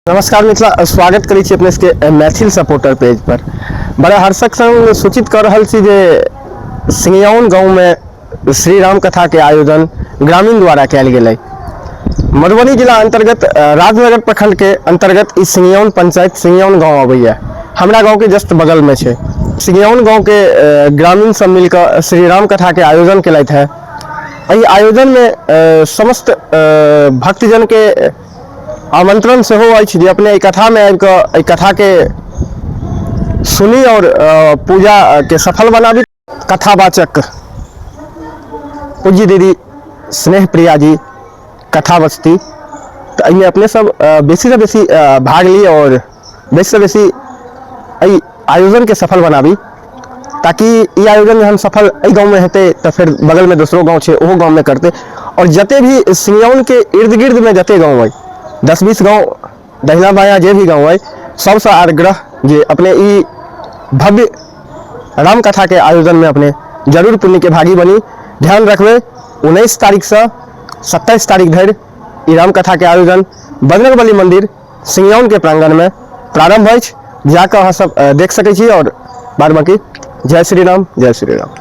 नमस्कार मिथिला, स्वागत करै छी अपने सबके मैथिल सपोर्टर पेज पर। बड़ा हर्षक संग सूचित कऽ रहल छी जे सिंगियाउन गाँवमे श्री राम कथा के आयोजन ग्रामीण द्वारा कयल गेलै। मधुबनी जिला अंतर्गत राजनगर प्रखंड के अंतर्गत ई सिंगियाउन पंचायत सिंगियाउन गाँव अबैया, हमरा गाँव के जस्ट बगल में छै। सिंगियाउन गाँव के ग्रामीण सब मिलकर श्री राम कथा के आयोजन केलथि है। एहि आयोजन में समस्त भक्तजन के आमंत्रण सेहो अछि जे अपने एहि कथामे आबि कऽ एहि कथाके सुनी आओर पूजाके सफल बनाबी। कथावाचक पूज्य दीदी स्नेह प्रिया जी कथा बचती, तऽ एहिमे अपने सब बेसीसँ बेसी भाग ली आओर बेसीसँ बेसी एहि आयोजनके सफल बनाबी, ताकि ई आयोजन जहन सफल एहि गाँवमे हेतै तऽ फेर बगलमे दोसरो गाँव छै, ओहो गाँवमे करतै। आओर जते भी सिंघौनके इर्द गिर्दमे जते गाँव अइ, 10-20 गाँव दहिना बायाँ जे भी गाँव अइ, सबसँ आग्रह जे अपने ई भव्य रामकथाके आयोजनमे अपने जरूर पुण्यके भागी बनी। ध्यान रखबै, 19 तारीखसँ 27 तारीख धरि ई रामकथाके आयोजन बजरंगबली मन्दिर सिंघौनके प्रांगणमे प्रारम्भ अछि। जाकऽ अहाँ सब देख सकै छी। आओर बाद बाकी जय श्री राम, जय श्री राम।